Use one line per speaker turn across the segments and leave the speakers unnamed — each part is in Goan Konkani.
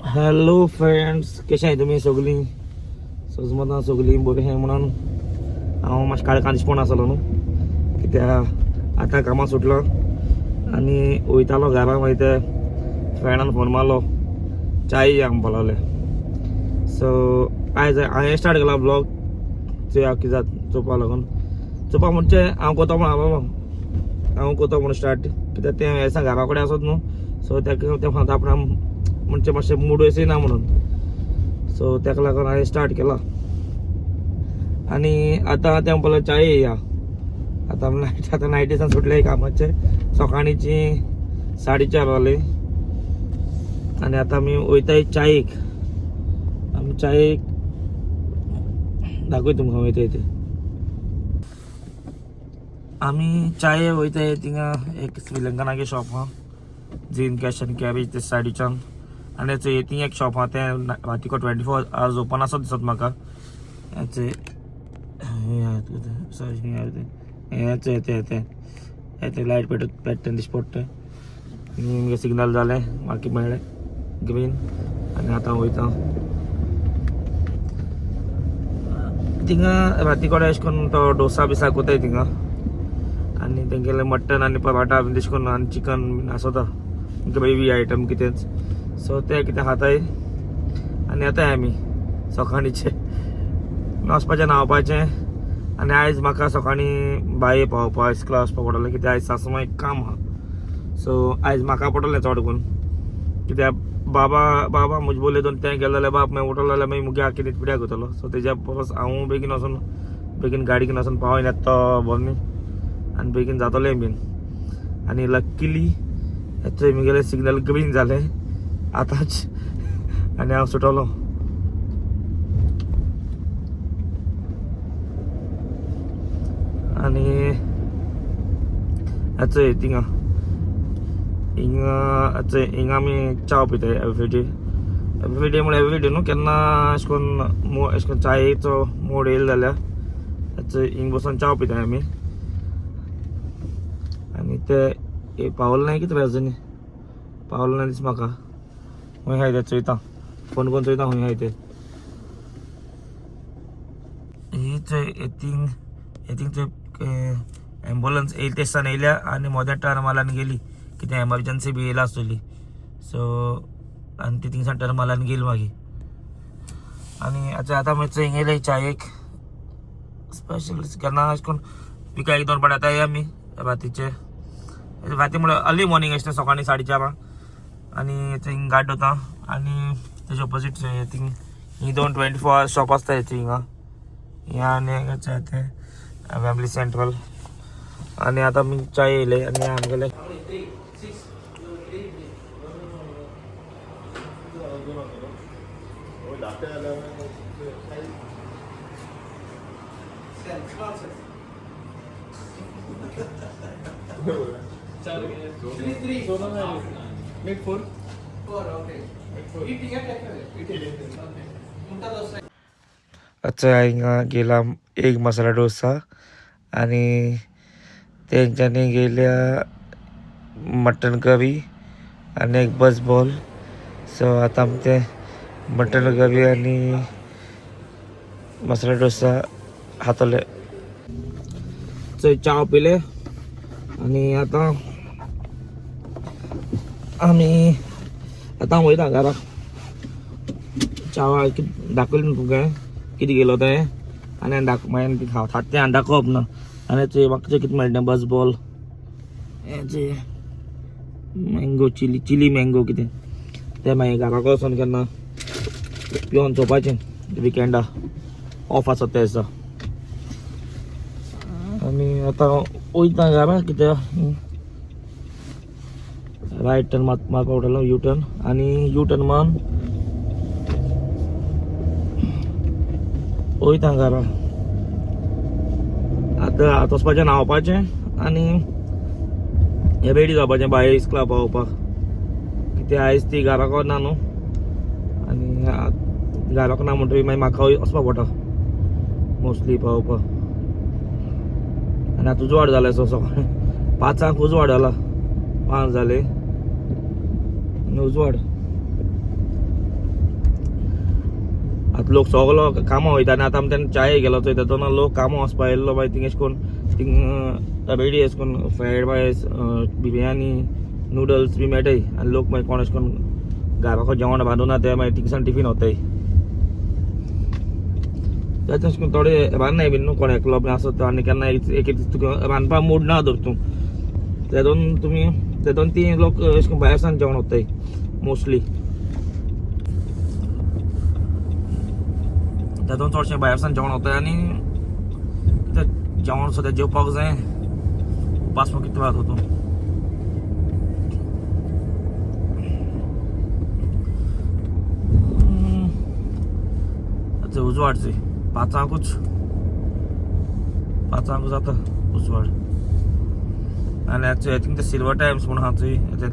हॅलो फ्रेंड्स, कशें आहाय तुमी सगळीं? सजमता सगळीं बरीं आहाय म्हणून हांव मातशें काळखान दिसपण आसलो न्हू, कित्याक आतां कामां सुटलो आनी वयतालो घरा. मागीर ते फ्रेंडान फोन मारलो, चाय या म्हणपाक लागले. सो आयज हांवें स्टार्ट केला ब्लॉग. चोया कितें जाता. चोवपा लागून चोवपा म्हणजे हांव कोतो म्हण हांव हांव कोतो म्हणून स्टार्ट, कित्याक तें दिसा घरा कडेन आसत न्हू. सो तेका तें सांगता आपणाक म्हणजे मातशें मूड येना म्हणून. सो तेका लागून हांवें स्टार्ट केला आनी आतां तें म्हणपाक लागलें चाय या. आतां नायट, आतां नायटीसान सुटले कामाचे. सकाळीची 4:30 जाली आनी आतां आमी वयताय चायेक. आमी चायेक दाखय तुमकां वयताय ते. आमी चाये वयताय थिंगा एक श्रीलंकनागे शॉप आहा, झीन कॅश आनी कॅरी ते सायडीच्यान. आनी थंय एक शॉप आहा, तें रातीको 24 आवर्स ओपन आसा दिसत म्हाका. सॉरी, हें तें तें तें तें लायट पेट पेट्टा दिश्टी पडटा. आनी सिग्नल जालें, म्हाका मेळ्ळें ग्रीन आनी आतां वयता थिंगा. राती कडेन अशें करून तो डोसा बिसा कोताय थिंगा आनी तेंगेलें मट्टन आनी पराठा बीन तशें करून आनी चिकन बीन आसता, ग्रेवी आयटम कितेंच. सो ते कितें खाताय आनी येताय आमी. सकाळीचे वचपाचें न्हांवपाचें आनी आयज म्हाका सकाळीं बाये पावोवपा इस्कुला वचपाक पडटलें, कित्याक आयज सासू एक काम आहा. सो आयज म्हाका पडटलें चड करून, कित्याक बाबा बाबा म्हजे बोले दोन तें गेले जाल्यार बाब मागीर उठलो जाल्यार मागीर मुगे कितें पिड्याक वतलो. सो तेज्या परस हांव बेगीन वचून बेगीन गाडी घेवन वचून पावयन येता तो बरो न्ही आनी बेगीन जातलें बीन. आनी लक्किली थंय मुगेलें सिग्नल ग्रीन जालें आतांच आनी हांव सुटलो. आनी चोय थिंगा हिंगा चोय, हिंगा आमी च्या पिताय एवरीडे. एवरीडे म्हळ्यार एवरीडे न्हू, केन्ना अशें करून अशें करून चायेचो मूड येयलो जाल्यार चोय हिंग बसून च्या पिताय आमी. आनी ते पावल ना कितें अजून पावल ना दिस म्हाका. खंय आहाय ते चोयता, फोन करून चोयता खंय आहाय ते. ही चोय येतींग येतींग चोय एम्बुलन्स येयली ते दिसान येयल्या आनी मोदें टर्न मारला आनी गेली. कितें एमर्जन्सी बी येयला आसतली. सो आनी ती थिंगसान टर्न मारला आनी गेली मागीर. आनी आतां आतां मागीर हिंगा येयले चायेक स्पेशल. केन्ना अशें करून विका एक दोन पाट येताय आमी रातीचे. राती म्हळ्यार अर्ली मॉर्निंग अशें सकाळीं 4:30. आनी थंय गाडी वता आनी तेजे ऑपोजीट थिंग ही दोन 24 आवर्स शॉप आसता हिंगा ह्या आनी एक तें फॅमिली सेंट्रल. आनी आतां आमी चाय येयले आनी आमगेले अच्छा हिंगा गेला एक मसाला डोसा आनी तेंच्यांनी गेल्या मटन करी आनी एक बस बॉल. सो आतां आमी तें मटन करी आनी मसाला डोसा खातले. चोय च्याव पिले आनी आतां आमी आतां वयता घरा. च्याव दाखयलें न्हू तुमकां कितें गेलो तें आनी दाख मागीर खाता तें आनी दाखोवप ना. आनी चोय म्हाका कितें मेळटा बस बॉल, हें चोय मँगो चिली, चिली मँगो कितें तें. मागीर घराक वचोन केन्ना पिवन चोवपाचें, विकेंडा ऑफ आसता त्या दिसा. आनी आतां वयता घरा, कित्याक रायट टर्न मारपा पडटलो, यू टर्न. आनी यू टर्न मारून वयता घरा. आतां आतां वचपाचें न्हांवपाचें आनी रेडी जावपाचें बाय इस्कुला पावोवपाक, कित्याक आयज ती घराक ना न्हू. आनी घराक ना म्हणटकीर मागीर म्हाका वचपाक पडटा मोस्टली पावोवपाक. आनी आतां उजवाड जाला, सो सकाळीं 5 उजवाड जाला, 5 जाले आनी उजवाड. आतां लोक सगलो कामां वयता आनी आतां आमी तेन्ना चाये गेलो चोय तातूंत लोक कामां वचपा येयल्लो मागीर थिंग एशें कोन्न थिंग रेडी एशें कोन्न फ्रायड रायस, बिरयानी, नुडल्स बी मेळटाय आनी लोक मागीर कोण एशें कोन्न घराको जेवण बांदूना ते मागीर थिंगसान टिफीन व्हरताय. तें अशें करून थोडे रांदनाय बीन न्हू कोण एकलो बीन आसत आनी केन्ना एक एक दीस तुका रांदपा मूड ना धर तूं, तेदोन तुमी तेदोन ती लोक अशें करून भायर सान जेवण व्हरताय मोस्टली. तेदोन चडशें भायर सान जेवण व्हरताय आनी कितें जेवण सद्या जेवपाक जाय, उपास कितें जाता तूं. आतां उजवाड चोय पांचांकूच पांचांक जाता उजवाड. आनी आतां थिंग ते सिल्वर टायम्स म्हूण आहा चोय, ते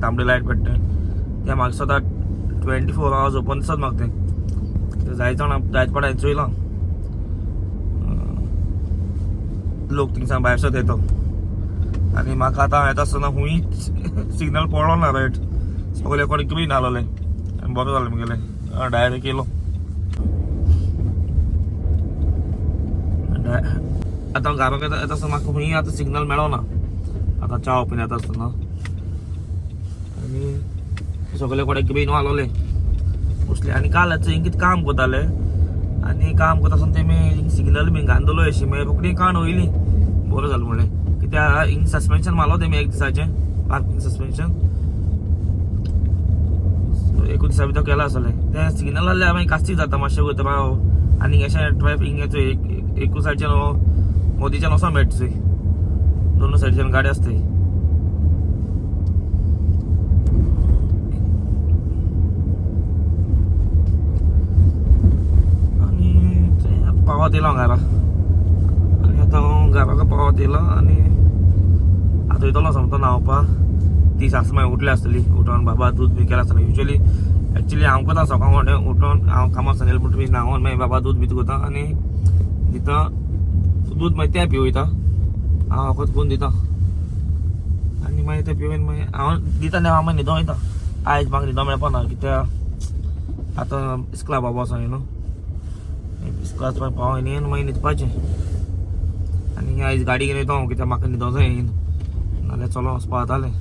तांबडी लायट पेट्टा ते म्हाका सदां 24 आवर्स ओपन दिसत म्हाका तें जायत जाणां जायत पाट हांवें चोयलां लोक थिंगसान भायर सरता येता. आनी म्हाका आतां येता आसतना खूंयच सिग्नल पडलो ना रायट, सगळे कडेन ग्रीन आसलें आनी बरें जालें मुगेलें डायरेक्ट येयलो. आतां घराक येता आसतना म्हाका खूंय आतां सिग्नल मेळना आतां च्या पिवन येता आसतना आनी सगळे कडेन ग्रीन आसलें मोस्टली. आनी काल हिंग कितें काम करताले आनी काम करता आसतना तेमी सिग्नल बीन घालून दवरलो अशी मागीर रोखडी काण वयली, बरें जालें म्हणलें कित्याक हिंग सस्पेन्शन मारलो तेमी एक दिसाचें पार्किंग सस्पेन्शन एकूच दिसा भितर केलां आसतलें. तें सिग्नल जाल्यार मागीर कास्तीक जाता मातशें वयता आनी अशें ट्रॅफिक हिंग एकूच सायडच्यान मोदीच्यान वचों मेळटा थंय, दोनूय सायडीच्यान गाडी आसताय. आनी पावत येयलो हांव घरा आनी आतां हांव घराक पावत येयलो आनी आतां वयतलो सोमतो न्हांवपाक. ती सासू मागीर उठल्या आसतली, उठोन बाबा दूद बी केलां आसतलें. युजली एक्चुली हांव करता सकाळ उठोन हांव कामाक सांगलें म्हणटकीर न्हांवन मागीर बाबा दूद बी करता आनी दिता दूद, मागीर तें पिवयता हांव वखद करून दिता आनी मागीर तें पिवन मागीर हांव दिता आनी हांव मागीर न्हिदों वयता. आयज म्हाका न्हिदों मेळपा ना कित्याक आतां इस्कुला बाबा वचों न्हू, इस्कुलाच मागीर पावोन येवन मागीर न्हिदपाचें. आनी आयज गाडी घेवन वयता हांव कित्याक म्हाका न्हिदों जाय नाल्यार चलोन वचपा जातालें.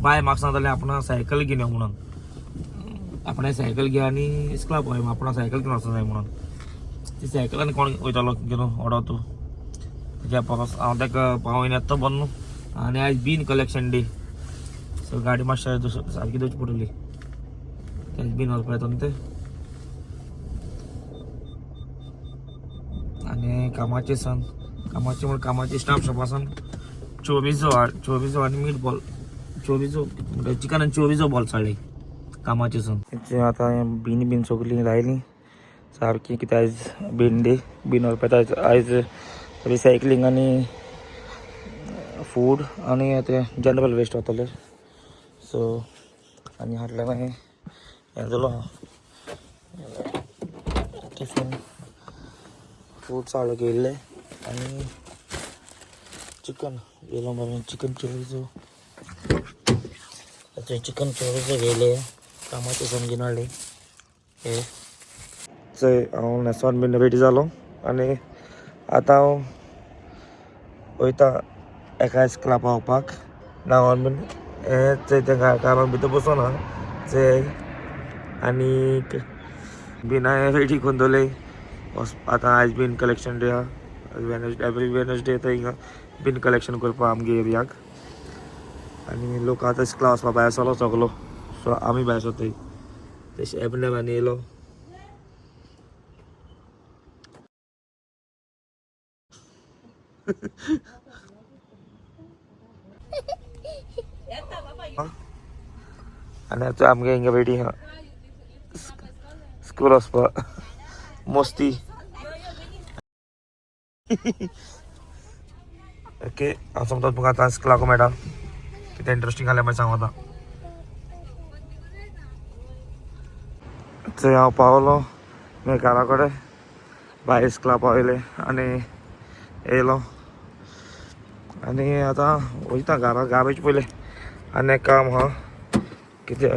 बाय म्हाका सांगतालें आपणा सायकल घेवन यो म्हणून, आपणें सायकल घे आनी इस्कुला पावय, आपणा सायकल घेवन वचों जाय म्हणून. ती सायकल आनी कोण वयतलो घेवन ऑडो तूं तेज्या परस हांव ताका पावोन येता तो बरो न्हू. आनी आयज बीन कलेक्शन डे सो गाडी मातशें सारकी दवरची पडटली, तेच बीन व्हरपा येता न्हू ते. आनी कामाचे सन कामाचे म्हण कामाचे स्टाफ शॉपासान चोरिजो चोरिजो आनी मीट बॉल चोरिजो म्हणल्यार चिकन आनी चोरिजो बॉल हाडले कामाचे सन. आतां बीन बीन सगळीं लायली सारकी कितें आयज बीन डे, बीन व्हरपा आयज आयज रिसायकलींग आनी फूड आनी तें जनरल वेस्ट वतलें. सो आनी हाडलें मागीर हें जालो टिफीन फ्रुट्स हाडलो घेयल्ले आनी चिकन घेयलो मरे, चिकन चोरिजो चिकन चोरिजो घेयले कामाचे सन घेवन हाडले. हे चोय हांव न्हेसोन बीन रेडी जालो आनी आतां हांव वयता एका इस्कुला पावपाक. न्हांवन बीन हें चोय तें कारान भितर बसोन आहा चोय आनीक बीन हांवें रेडी करून दवरलें. आतां आयज बीन कलेक्शन डे आहा, वेनसडे एवरी वेनसडे येता हिंगा बीन कलेक्शन करपाक आमगे एरियाक. आनी लोक आतां इस्कुला वचपा भायर सरलो सगलो, सो आमी भायर सरताय. तशें एबनर आनी येयलो. आनी आतां आमगे हिंगा रेडी आहा स्कूल वचपाक मस्ती. ओके हांव समजा तुमकां आतां इस्कुलाक मेळटा कितें इंट्रस्टींग जाल्यार मागीर सांगता. थंय हांव पावलो मागीर घरा कडेन भायर इस्कुला पावयलें आनी येयलो आनी आतां वयता घरा. घरा वयचे पयलें आनी एक काम आहा कितें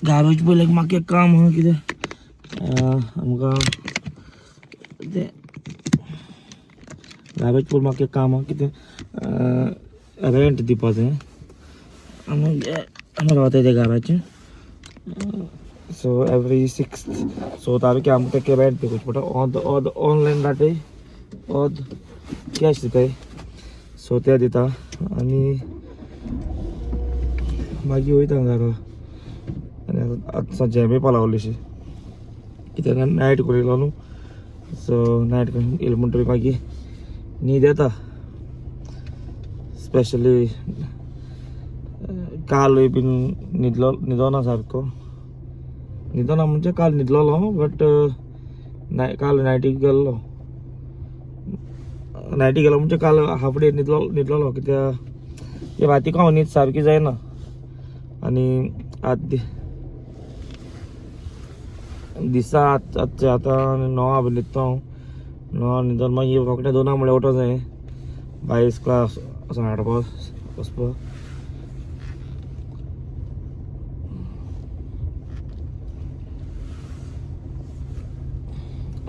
घरा पयलें म्हाका एक काम आहा कितें आमकां तें गार्बेज पयल म्हाका एक काम आहा कितें रेंट दिवपाचें. आमी आमी रावताय त्या घराचें. सो एवरी 6 स तारखे आमकां तेका रेंट पे करचें पडटा. अर्द अर्द ऑनलायन धाडटाय, अर्द कॅश दिताय. सो ते दिता आनी मागीर वयता घरा. आनी आतां जॅम येवपा लागली कित्याक नायट करून येयलो न्हू. सो नायट करून येयलो म्हणटकीर मागीर न्हीद येता. स्पेशली कालूय बीन न्हिदलो, न्हिदो ना सारको, न्हिदो ना म्हणजे काल न्हिदलोलो बट काल नायटीक गेल्लो. नायटीक गेलो म्हणजे काल हाफ डे न्हिदलोलो कित्याक रातीक हांव न्हीद सारकी जायना. आनी आतां दिसा आतां 9 बी न्हिदता हांव. 9 न्हिदोन मागीर रोखडें 2 म्हळ्यार उठो जाय बायस क्लास वचोन हाडपाक वचपाक.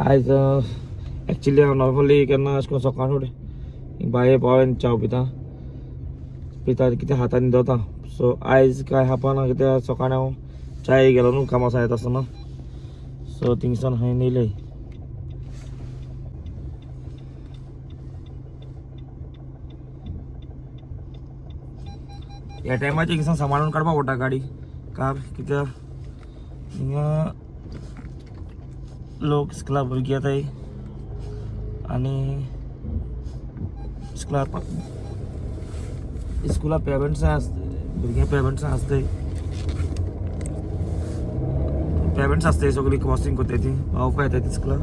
आयज एक्चुली हांव नॉर्मली केन्ना अशें करून सकाळ फुडें बाये पावोन च्याव पिता पिता कितें हातान न्हिदता. सो आयज कांय खावपा ना कित्याक सकाळीं हांव च्याय गेलो न्हू कामा येता आसतना. सो थिंगसान हांवें येयलें. ह्या टायमाचेर हिंगसान सांबाळून काडपाक पडटा गाडी कार कित्याक हिंगा लोक स्कुला भुरगीं येताय आनी स्कुला स्कुला पेरंट्सां आसता, भुरग्यां पेरंट्सां आसताय, पेरंट्स आसताय सगळीं क्रॉसींग करताय ती पावपा येताय ती स्कुला.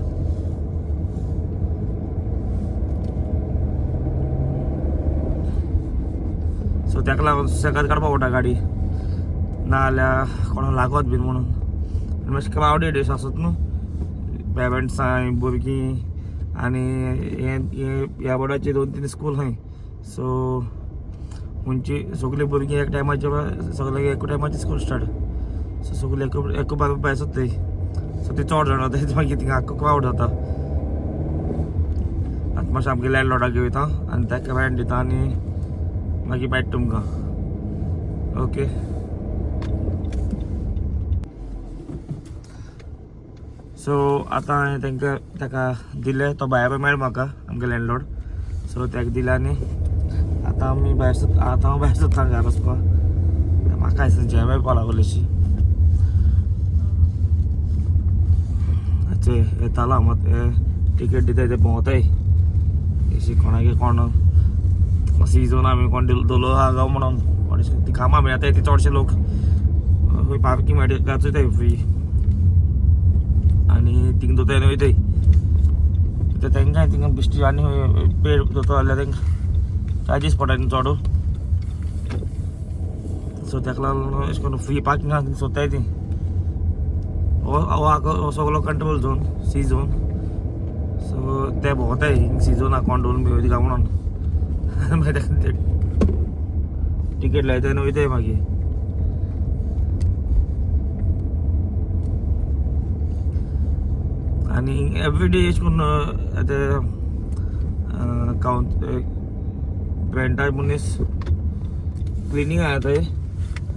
सो ताका लागून सुसेगाद काडपाक पडटा गाडी, नाजाल्यार कोणाक लागत बीन म्हणून. आनी मातशें क्रावडेड अशें आसत न्हू, पेरंट्सां भुरगीं आनी हे ह्या बोर्डाचे 2-3 स्कूल आहाय. सो खंयची सगळीं भुरगीं एक टायमाचेर सगळे एक टायमाचेर स्कूल स्टार्ट. सो सगळीं एक बाराबर भायर सरताय. सो ती चड जाणां जाताय मागीर थिंगा आख्खो क्रावड जाता. आतां मातशें आमगे लँडलॉर्डाक वयता आनी ताका रेंट दिता आनी मागीर मेळटा तुमकां. ओके. सो आतां हांवें तांकां ताका दिलें, तो भायर मेळ्ळो म्हाका आमगे लँडलॉर्ड. सो ताका दिलें आनी आतां आमी भायर सरता. आतां हांव भायर सरता घरा वचपाक. म्हाका दिसता जॅम येवपा लागली अशी. येतालो हांव टिकेट दिताय ते भोंवताय अशी कोणागे कोण सिजन आमी कोण दवरलो आहा गाव म्हणून कोण ती कामां बी येताय ती चडशे लोक खंय पार्किंग मेळटा वयताय फ्री आनी थिंग दोताय आनी वयताय. कित्याक तांकां थिंगा बेश्टी आनी पेड दोता जाल्यार तांकां चार्जीस पडटा न्हू चड. सो ताका लागून अशें करून फ्री पार्किंग आसा सोदताय ती. हो सगलो control zone C zone. So ते भोंवताय हिंग सी झोन कोण दवरून बी वयता काय म्हणून. मागीर ताका टिकेट लायताय आनी वयताय मागीर. आनी एवरी डे अशें करून आतां कावंट रेंटार मनीस क्लिनींग येताय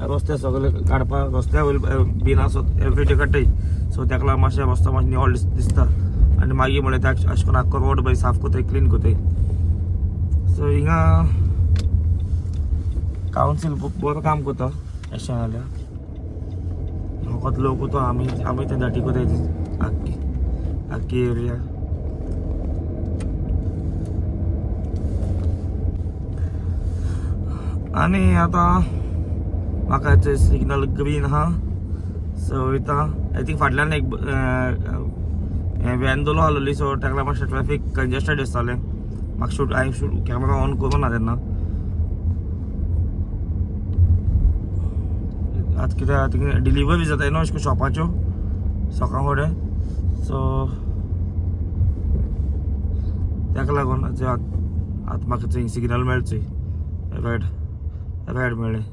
रस्ते सगळे काडपाक, रस्त्या वयले बीन आसत एवरी डे काडटाय. सो ताका लागून मातशें रस्तो मातशें निवळ दिसता. आनी मागीर म्हळ्यार ते अशें करून आख्खो रोड बरी साफ करताय, क्लीन करताय. सो हिंगा कावन्सील बरो काम करता अशें जाल्यार. फकत लोक तो आमी आमी ते दाटी करताय आख्खी आख्खी एरिया. आनी आतां म्हाका सिग्नल ग्रीन आहा. सो वयता. I think फाटल्यान एक व्हॅन दवरलो आसलोली. सो ताका लागून मातशें ट्रॅफीक कंजेस्टेड दिसतालें म्हाका. शूट हांवें शूट कॅमेरा ऑन करूं ना तेन्ना. आतां कित्याक थिंगा डिलिवरी जाताय न्हू अशें करून शॉपाच्यो सकाळ फुडें. सो ताका लागून आतां म्हाका थंय सिग्नल मेळचें, रेड रेड मेळ्ळें.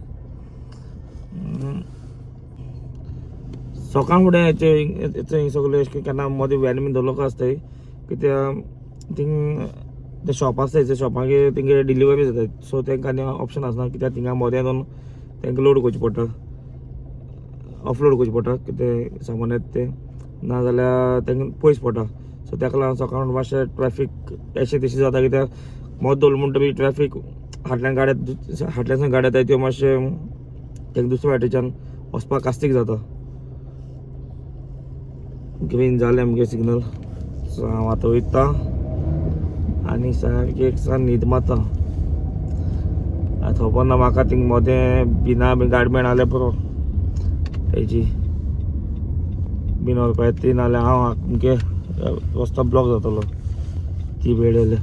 सकाळ फुडें हेचे सगळे अशें केन्ना मदीं व्हॅन बीन दवरलो आसताय कित्याक थिंग ते शॉप आसताय ते शॉपाक तेंगे डिलिवरी जाता. सो तांकां आनी ऑप्शन आसना कित्याक थिंगा मदें वचून तांकां लोड करचें पडटा, ऑफलोड करचें पडटा कितें सामान येता तें, नाजाल्यार तांकां पयस पडटा. सो ताका लागून सकाळ मातशें ट्रॅफीक अशें तशें जाता कित्याक मदीं दवरलें म्हणटकीर ट्रॅफीक फाटल्यान गाडया, फाटल्यान गाडया येता त्यो मातशें तांकां दुसऱ्या वाटेच्यान वचपाक कास्तीक जाता. ग्रीन जालें आमगे सिग्नल. सो हांव आतां वयता आनी सारकी एक न्हीद मारता. आतां खबर ना म्हाका थिंग मदें बिना बी गाडी मेळना पुरो हेजी बीन व्हरपा येता ती, नाजाल्यार हांव आमगे रस्तो ब्लॉक जातलो ती वेळ जाल्यार.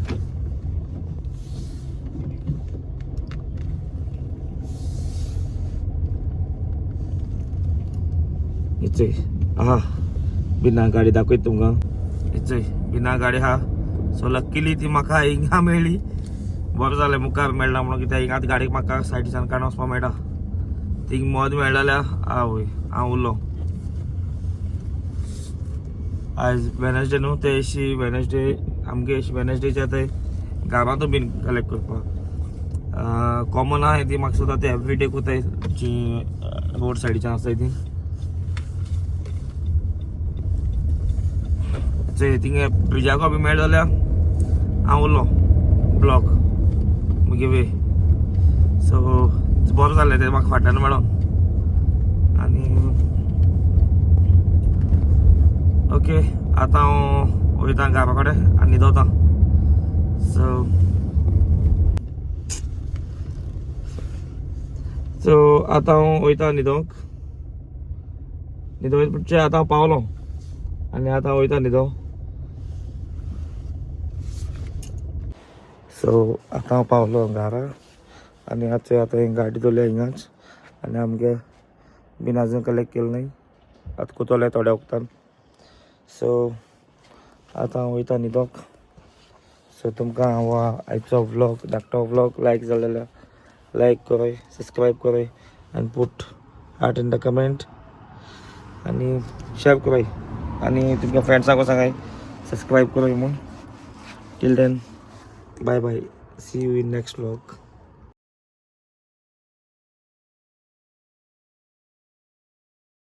इचय आहा बिना गाडी दाखयत तुमकां. इचय बिना गाडी आहा. सो लक्कीली ती म्हाका हिंगा मेळ्ळी, बरें जालें मुखार मेळ्ळा म्हणून, कित्याक हिंगाच गाडी म्हाका सायडीच्यान काडून वचपाक मेळटा. थिंग मद मेळ्ळा जाल्यार आवय हांव उरलो. आयज वेनसडे न्हू, ते अशी वेनसडे आमगे अशी वेनसडेच्या ते गारांतू बीन कलेक्ट करपाक कॉमन आहा ती. म्हाका सुद्दां ते एवरीडे कोताय जी रोड सायडीच्यान आसताय ती. थिंगे ब्रिजाको बी मेळ्ळो जाल्यार हांव उरलो ब्लॉक मुगे वे. सो बरें जालें तें म्हाका फाटल्यान मेळोन. आनी ओके आतां हांव वयता घरा कडेन आनी न्हिदोता. सो सो आतां हांव वयता न्हिदोंक, न्हिदोंक म्हणजे आतां हांव पावलो आनी आतां वयता न्हिदोंक. सो आतां हांव पावलो घरा आनी आतां आतां ही गाडी दवरल्या हिंगाच आनी आमगे बीन आजून कलेक्ट केलें न्हय, आतां कोतोले थोड्या वखदान. सो आतां हांव वयता न्हिदोंक. सो तुमकां हांव आयचो व्लॉग, धाकटो व्लॉग लायक जालो जाल्यार लायक कराय, सबस्क्रायब कराय आनी put heart in the comment आनी शेअर कराय आनी तुमच्या फ्रेंड्सांक सांगाय सबस्क्रायब कराय म्हूण. Till then bye bye, see you in next vlog.